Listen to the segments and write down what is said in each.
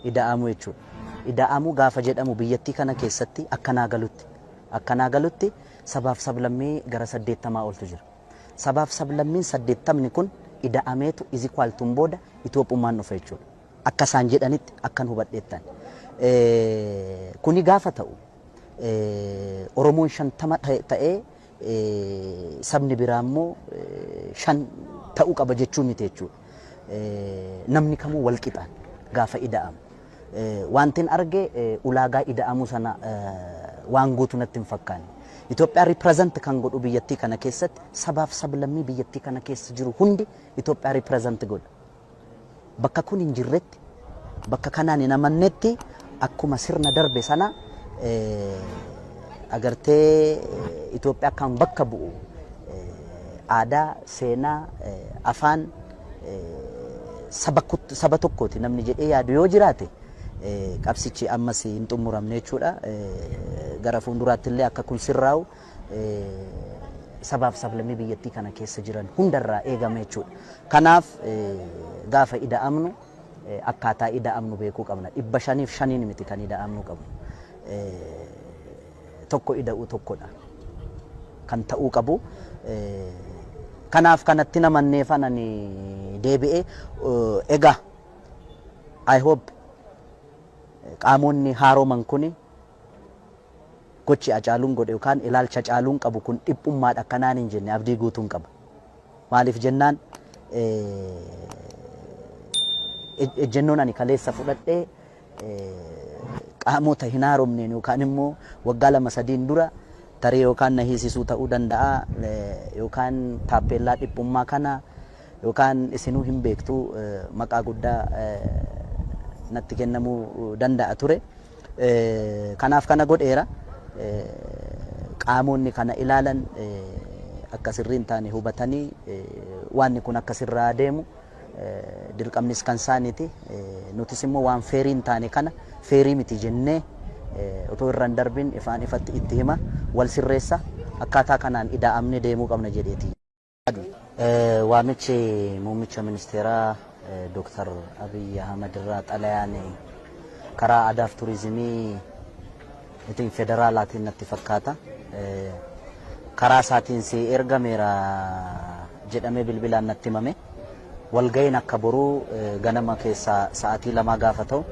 Ida'amuu jechuudha. Ida'amuu gaafa jedhamu biyyattii kana keessatti akka naa galutti akka naa galutti sabaaf sablammii gara 80 oltu jira. Sabaaf sablammiin 80ni kun ida'ameetu is equal to booda Itoophummaan dhufa jechuudha. Akka isaan jedhanitti akkan hubadheettan. Kuni gaafa ta'u Oromoon 50 ta'ee sabni biraa immoo 5 ta'uu qaba jechuu miti jechuudha. Namni kamuu wal qixaan gaafa ida'amu. Wantin arge ulaagaa ida'amuu sana waan guutu natti hin fakkaanne. Itoophiyaa represent kan godhu biyyattii kana keessatti sabaaf sablammii biyyattii kana keessa jiru hundi Itoophiyaa represent godha. Bakka kun hin jirretti, bakka kanaan hin amannetti, akkuma sirna darbe sana agartee Itoophiyaa kan bakka bu'u aadaa, seenaa, afaan saba tokkooti namni jedhee yaadu yoo jiraate, qabsichi ammas hin xumuramne jechuudha. Gara fuulduraatti illee akka kun sirraa'u sabaaf sablammii biyyattii kana keessa jiran hundarraa eegama jechuudha. Kanaaf gaafa ida'amnu akkaataa ida'amnu beekuu qabna. 505n miti kan ida'amnu qabnu. Tokko ida'uu tokkodha kan ta'uu qabu. Kanaaf kanatti namanneefan ani deebi'ee. Egaa I hope qaamonni haaroman kuni gochi Hacaaluun godhe yookaan ilaalcha Hacaaluun qabu kun dhiphummaadha akkanaan hin jenne abdii guutuun qaba. Maaliif jennaan, ejjennoon ani kaleessa fudhadhee qaamota hin haaromneen yookaan immoo waggaa 2 3n dura tarii yookaan na hiisisuu ta'uu danda'a, yookaan taappeellaa dhiphummaa kana, yookaan isinuu hin beektu, maqaa guddaa natti kennamuu danda'a ture. Kanaaf kana godheera. Qaamonni kana ilaalan akka sirrii hin taane hubatanii waanni kun akka sirraa deemu dirqamnis kan isaaniiti. Nutis immoo waan fair hin taane kana fair miti jennee otoo irra hin darbin ifaan ifatti itti hima, wal sirreessa, akkaataa kanaan ida'amne deemuu qabna jedheeti. Waamichi muummicha ministeeraa Dr. Abiy Ahmad irraa xalayaan karaa aadaaf turizimii ittiin federaalaatiin natti fakkaata. Karaa isaatiin si ergameera jedhamee bilbilaan natti himame. Walga'iin akka boruu ganama keessaa sa'aatii 2 gaafa ta'u,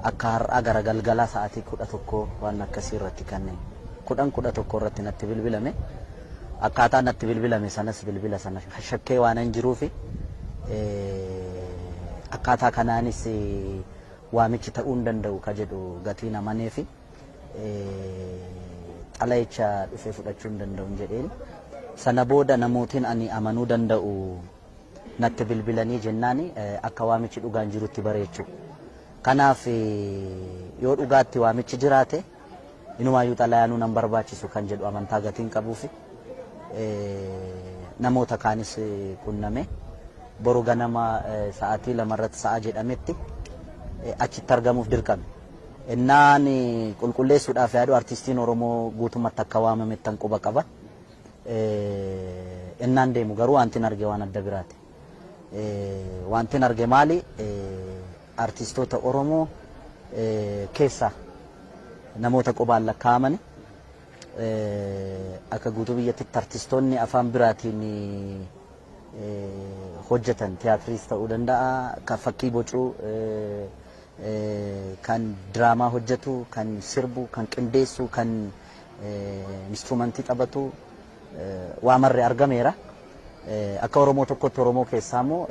akka har'aa gara galgalaa sa'aatii 11 waan akkasii irratti, kan 10 11 irratti natti bilbilame. Akkaataa natti bilbilame sanas bilbila sana shakkee waan hin jiruufi, akkaataa kanaanis waamichi ta'uu hin danda'u ka jedhu gatiin amaneefi, xalayicha dhufee fudhachuu hin danda'u jedheen. Sana booda namootiin ani amanuu danda'u natti bilbilanii jennaani akka waamichi dhugaan jirutti bareechu. Kanaaf yoo dhugaatti waamichi jiraate, inumaayyuu xalayaanuu nan barbaachisu kan jedhu amantaa gatiin qabuufi, namoota kaanis qunname, boru ganama sa'aatii 2 irratti sa'a jedhametti achitti argamuuf dirqame. Innaan qulqulleessuudhaaf yaadu artistiin Oromoo guutumatti akka waamamettan quba qaba. Innaan deemu garuu wantin arge waan adda biraati. Wantin arge maali? Artistoota Oromoo keessaa namoota qubaan lakkaa'amani. Akka guutuu biyyattitti artistoonni afaan biraatiin hojjetan, tiyaatiriis ta'uu danda'a, kan fakkii bocuu, kan diraamaa hojjetu, kan sirbu, kan qindeessu, kan instrumentii taphatu waa marre argameera. Akka Oromoo tokkotti, Oromoo keessaa immoo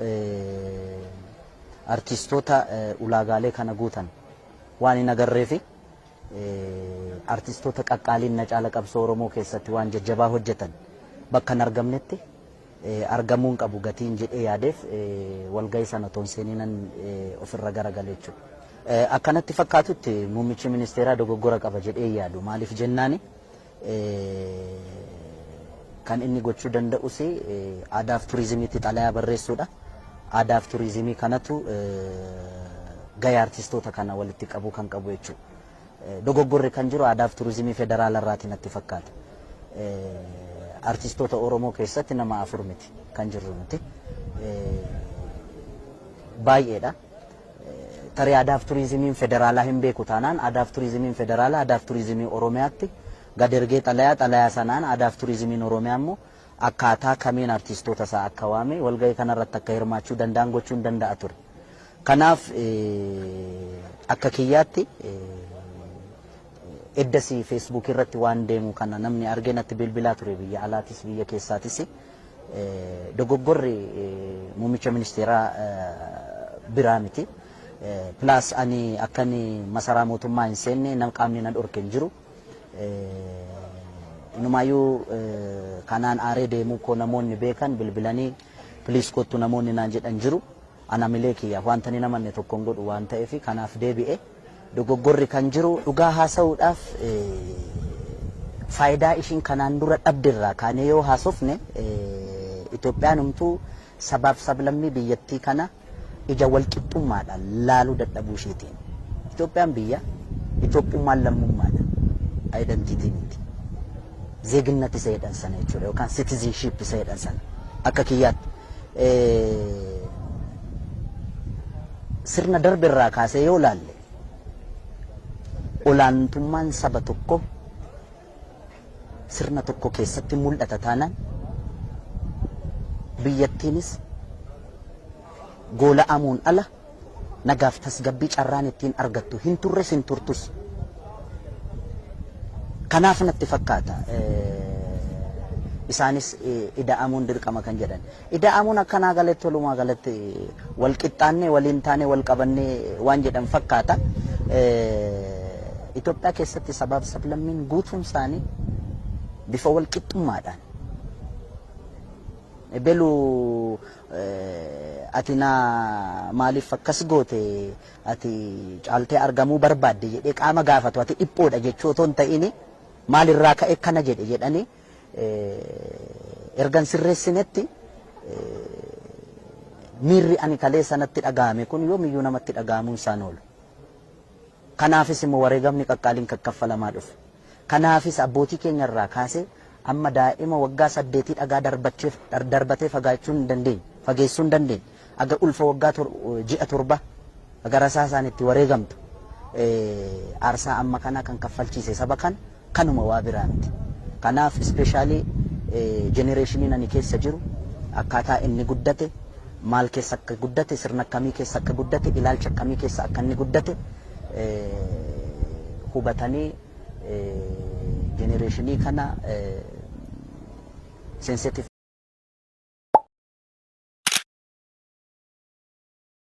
artistoota ulaagaalee kana guutan waan hin agarreefi, artistoota qaqqaaliin na caala qabsoo Oromoo keessatti waan jajjabaa hojjetan bakka hin argamnetti argamuun qabu gatiin jedhee yaadeef, walgahii sana otoo hin seeninan ofirra garagale jechuudha. Akkanatti fakkaatutti muummichi ministeeraa dogoggora qaba jedhee yaadu. Maaliif jennaani, kan inni gochuu danda'us aadaaf turizimiitti xalayaa barreessuudha. Aadaaf turizimii kanatu gahee artistoota kana walitti qabuu kan qabu jechuudha. Dogoggorri kan jiru aadaaf turizimii federaala irraati natti fakkaata. Artistoota Oromoo keessatti nama afur miti kan jirru nuti. Baay'eedha. Tarii aadaaf turizimiin federaalaa hin beeku taanaan, aadaaf turizimiin federaalaa aadaaf turizimii Oromiyaatti gad ergee xalayaa sanaan aadaaf turizimiin Oromiyaa immoo akkaataa kamiin artistoota isaa akka waame walgahii kanarratti akka hirmaachuu danda'an gochuu hin danda'a ture. Kanaaf akka kiyyaatti eddasi Facebook irratti waan deemu kana namni argee natti bilbilaa ture, biyya alaatis biyya keessaatis. Dogoggorri muummicha ministeeraa biraa miti. Plus ani akkani masaraa mootummaa hin seenne nam qaamni na dhorke hin jiru. Inumaayyuu kanaan aaree deemuu koo namoonni beekan bilbilanii "Please kottu" namoonni naan jedhan jiru. Ana milee kiyyaaf wanta ni namanne tokko hin godhu waan ta'eef kanaaf deebi'e. Dogoggorri kan jiru, dhugaa haasa'uudhaaf, faayidaa ishiin kanaan dura dhabdirraa kaanee yoo haasofne, Itoophiyaan humtuu sabaaf sablammii biyyattii kana ija walqixxummaadhaan laaluu dadhabuu isheetiin. Itoophiyaan biyya, Itoophummaan lammummaadha. Identity miti. ዜግነት isa jedhan sana jechuudha yookaan citizenship isa jedhan sana akka kiyyaatti. Sirna darbe irraa kaasee yoo laalle, olaantummaan saba tokko sirna tokko keessatti mul'ata taanaan, biyyattiinis goola'amuun ala nagaaf tasgabbii carraan ittiin argattu hin turres, hin turtus. Kanaaf natti fakkaata isaanis ida'amuun dirqama kan jedhan. Ida'amuun akkanaa galatti walumaa galatti wal qixxaannee, waliin taanee, wal qabannee waan jedhan fakkaata. Itoophiyaa keessatti sabaaf sablammiin guutuun isaanii bifa wal qixxummaadhaan belu ati na maaliif akkas goote, ati caaltee argamuu barbaadde jedhee qaama gaafatu ati dhiphoodha jechuu otoo hin ta'ini, maalirraa ka'e kana jedhe jedhanii ergan sirreessinetti, miirri ani kalee sanatti dhaga'ame kun yoomiyyuu namatti dhaga'amuun isaan oolu. Kanaafis immoo wareegamni qaqqaaliin kakkaffalamaa dhufe. Kanaafis abbootii keenya irraa kaasee amma daa'ima waggaa 8 dhagaa darbatee fagaachuu hin dandeenye, fageessuu hin dandeenye. Aga ulfa waggaa ji'a 7 aga rasaa isaan itti wareegamtu. Aarsaa amma kana kan kaffalchiise saba kan kanuma, waa biraa miti. Kanaaf especially generationiin ani keessa jiru akkaataa inni guddate, maal keessa akka guddate, sirna akkamii keessa akka guddate, ilaalcha akkamii keessa akka inni guddate hubatanii generationii kana sensitive